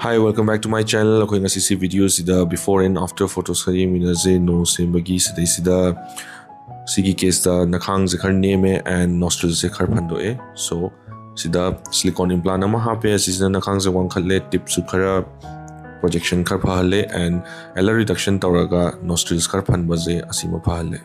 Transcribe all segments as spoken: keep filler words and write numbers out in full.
Hi, welcome back to my channel. ꯑꯩꯈꯣꯏ ꯉꯁꯤꯁꯤ video ꯁꯤꯗ before and after photos ꯈꯔ ꯌꯦꯡꯃꯤꯟꯅꯁꯦ꯫ Nose ꯁꯦꯝꯕꯒꯤ ꯁꯤꯗꯩꯁꯤꯗ ꯁꯤꯒꯤ case ꯇ ꯅꯈꯥꯡꯁꯦ ꯈꯔ ꯅꯦꯝꯃꯦ and nostrils ꯁꯦ ꯈꯔ ꯐꯟꯗꯣꯛꯑꯦ꯫ So ꯁꯤꯗ silicone implant ꯑꯃ ꯍꯥꯞꯄꯦ꯫ ꯑꯁꯤꯁꯤꯅ ꯅꯈꯥꯡꯁꯦ ꯋꯥꯡꯈꯠꯂꯦ, tip ꯁꯨ ꯈꯔ projection ꯈꯔ ꯐꯍꯜꯂꯦ and L R reduction ꯇꯧꯔꯒ nostrils ꯈꯔ ꯐꯟꯕꯁꯦ ꯑꯁꯤꯃ ꯐꯍꯜꯂꯦ꯫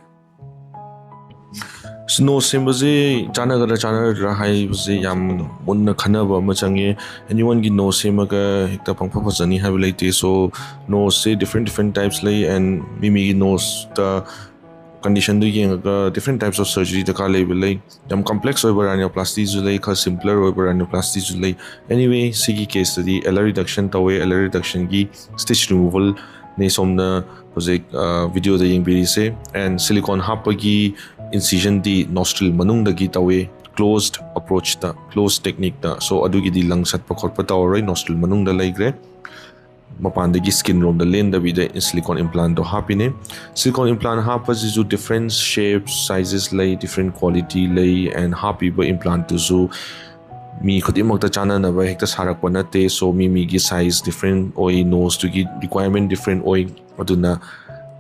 Nose ꯁꯦꯝꯕꯁꯦ ꯆꯥꯟꯅꯒꯗ꯭ꯔꯥ ꯆꯥꯟꯅꯔꯣꯏꯗ꯭ꯔꯥ ꯍꯥꯏꯕꯁꯦ ꯌꯥꯝ ꯃꯨꯟꯅ ꯈꯟꯅꯕ ꯑꯃ ꯆꯪꯉꯦ꯫ Anyone ꯒꯤ nose ꯁꯦꯝꯃꯒ ꯍꯦꯛꯇ ꯄꯪꯐ ꯐꯖꯅꯤ ꯍꯥꯏꯕ ꯂꯩꯇꯦ꯫ So nose ꯁꯦ different different types ꯂꯩ and ꯃꯤ ꯃꯤꯒꯤ nose ꯇ condition ꯗꯨ ꯌꯦꯡꯉꯒ different types of surgery ꯗꯔꯀꯥꯔ ꯂꯩꯕ ꯂꯩ꯫ ꯌꯥꯝ complex ꯑꯣꯏꯕ rhinoplasty ꯁꯨ ꯂꯩ, ꯈꯔ simpler ꯑꯣꯏꯕ rhinoplasty ꯁꯨ ꯂꯩ꯫ Anyway, ꯁꯤꯒꯤ case ꯇꯗꯤ L R reduction ꯇꯧꯋꯦ꯫ L R reduction ꯒꯤ stitch removal ꯅꯦ ꯁꯣꯝꯅ ꯍꯧꯖꯤꯛ video ꯗ ꯌꯦꯡꯕꯤꯔꯤꯁꯦ꯫ And silicone ꯍꯥꯞꯄꯒꯤ incision ꯗꯤ nostril ꯃꯅꯨꯡꯗꯒꯤ ꯇꯧꯋꯦ, closed approach ꯇ, closed technique ꯇ꯫ So ꯑꯗꯨꯒꯤꯗꯤ ꯂꯪ ꯁꯠꯄ ꯈꯣꯠꯄ ꯇꯧꯔꯔꯣꯏ, nostril ꯃꯅꯨꯡꯗ ꯂꯩꯈ꯭ꯔꯦ꯫ ꯃꯄꯥꯟꯗꯒꯤ skin ꯔꯣꯝꯗ ꯂꯦꯟꯗꯕꯤꯗ silicone implant ꯇꯣ ꯍꯥꯞꯄꯤꯅꯦ꯫ Silicone implant ꯍꯥꯞꯄꯁꯤꯁꯨ different shapes, sizes ꯂꯩ, different quality ꯂꯩ and ꯍꯥꯞꯄꯤꯕ implant ꯇꯨꯁꯨ ꯃꯤ ꯈꯨꯗꯤꯡꯃꯛꯇ ꯆꯥꯟꯅꯅꯕ ꯍꯦꯛꯇ ꯁꯥꯔꯛꯄ ꯅꯠꯇꯦ꯫ So ꯃꯤ ꯃꯤꯒꯤ size different ꯑꯣꯏ, nose ꯇꯨꯒꯤ requirement different ꯑꯣꯏ꯫ ꯑꯗꯨꯅ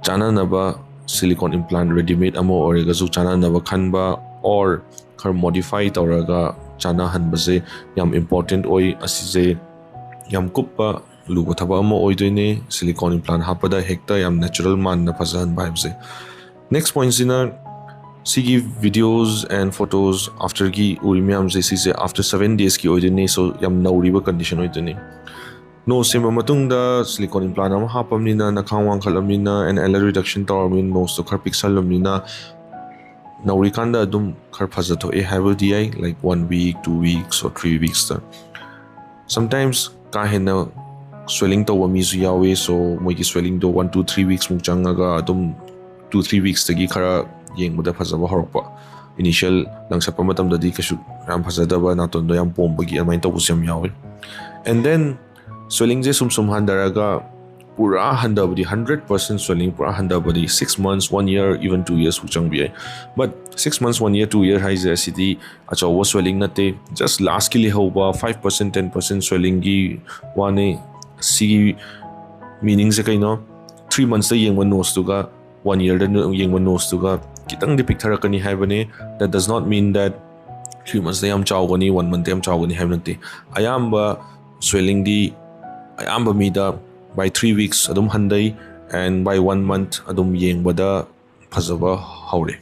ꯆꯥꯟꯅꯅꯕ silicone implant readymade ꯑꯃ ꯑꯣꯏꯔꯒꯁꯨ ꯆꯥꯟꯅꯅꯕ ꯈꯟꯕ or ꯈꯔ modify ꯇꯧꯔꯒ ꯆꯥꯟꯅꯍꯟꯕꯁꯦ ꯌꯥꯝ important ꯑꯣꯏ꯫ ꯑꯁꯤꯁꯦ ꯌꯥꯝ ꯀꯨꯞꯄ ꯂꯨꯕ ꯊꯕꯛ ꯑꯃ ꯑꯣꯏꯗꯣꯏꯅꯦ silicone implant ꯍꯥꯞꯄꯗ ꯍꯦꯛꯇ ꯌꯥꯝ natural ꯃꯥꯟꯅ ꯐꯖꯍꯟꯕ ꯍꯥꯏꯕꯁꯦ꯫ Next point ꯁꯤꯅ ꯁꯤꯒꯤ videos and photos after ꯒꯤ ꯎꯔꯤ ꯃꯌꯥꯝꯁꯦ, ꯁꯤꯁꯦ after seven days ꯀꯤ ꯑꯣꯏꯗꯣꯏꯅꯦ꯫ So ꯌꯥꯝ ꯅꯧꯔꯤꯕ condition ꯑꯣꯏꯗꯣꯏꯅꯦ꯫ Nose ꯁꯦꯝꯕ ꯃꯇꯨꯡꯗ silicone implant ꯑꯃ ꯍꯥꯞꯄꯕꯅꯤꯅ, ꯅꯈꯥꯡ ꯋꯥꯡꯈꯠꯂꯕꯅꯤꯅ and L R reduction ꯇꯧꯔꯕꯅꯤꯅ, nose ꯇꯣ ꯈꯔ ꯄꯤꯛꯁꯜꯂꯕꯅꯤꯅ ꯅꯧꯔꯤꯀꯥꯟꯗ ꯑꯗꯨꯝ ꯈꯔ ꯐꯖꯊꯣꯛꯑꯦ ꯍꯥꯏꯕꯗꯤ ꯌꯥꯏ, like one week, two weeks or three weeks ꯇ꯫ Sometimes ꯀꯥ ꯍꯦꯟꯅ swelling ꯇꯧꯕ ꯃꯤꯁꯨ ꯌꯥꯎꯋꯤ꯫ So ꯃꯣꯏꯒꯤ swelling ꯗꯣ one to three weeks ꯃꯨꯛ ꯆꯪꯉꯒ ꯑꯗꯨꯝ two three weeks ꯇꯒꯤ ꯈꯔ ꯌꯦꯡꯕꯗ ꯐꯖꯕ ꯍꯧꯔꯛꯄ꯫ Initial ꯂꯪ ꯁꯠꯄ ꯃꯇꯝꯗꯗꯤ ꯀꯩꯁꯨ ꯌꯥꯝ ꯐꯖꯗꯕ, ꯅꯥꯇꯣꯟꯗꯣ ꯌꯥꯝ ꯄꯣꯝꯕꯒꯤ ꯑꯗꯨꯃꯥꯏꯅ ꯇꯧꯕꯁꯨ ꯌꯥꯝ ꯌꯥꯎꯋꯤ꯫ And then swelling ꯁꯦ ꯁꯨꯝ ꯁꯨꯝ ꯍꯟꯊꯔꯒ ꯄꯨꯔꯥ ꯍꯟꯊꯕꯗꯤ, hundred percent swelling ꯄꯨꯔꯥ ꯍꯟꯊꯕꯗꯤ six months, one year, even two years ꯐꯥꯎ ꯆꯪꯕ ꯌꯥꯏ꯫ But six months, one year, two year ꯍꯥꯏꯁꯦ ꯑꯁꯤꯗꯤ ꯑꯆꯧꯕ swelling ꯅꯠꯇꯦ, just lastꯀꯤ ꯂꯩꯍꯧꯕ five percent, ten percent swellingꯒꯤ ꯋꯥꯅꯤ꯫ ꯁꯤꯒꯤ meaningꯁꯦ ꯀꯩꯅꯣ? Three monthsꯇ ꯌꯦꯡꯕ noseꯇꯨꯒ one yearꯗ ꯌꯦꯡꯕ noseꯇꯨꯒ ꯈꯤꯇꯪꯗꯤ ꯄꯤꯛꯊꯔꯛꯀꯅꯤ ꯍꯥꯏꯕꯅꯤ꯫ That does not mean that three monthsꯇ ꯌꯥꯝ ꯆꯥꯎꯒꯅꯤ, one monthꯇ ꯌꯥꯝ ꯆꯥꯎꯒꯅꯤ ꯍꯥꯏꯕ ꯅꯠꯇꯦ꯫ ꯑꯌꯥꯝꯕ swellingꯗꯤ ꯑꯌꯥꯝꯕ ꯃꯤꯗ by three weeks ꯑꯗꯨꯝ ꯍꯟꯊꯩ, and by one month ꯑꯗꯨꯝ ꯌꯦꯡꯕꯗ ꯐꯖꯕ ꯍꯧꯔꯦ꯫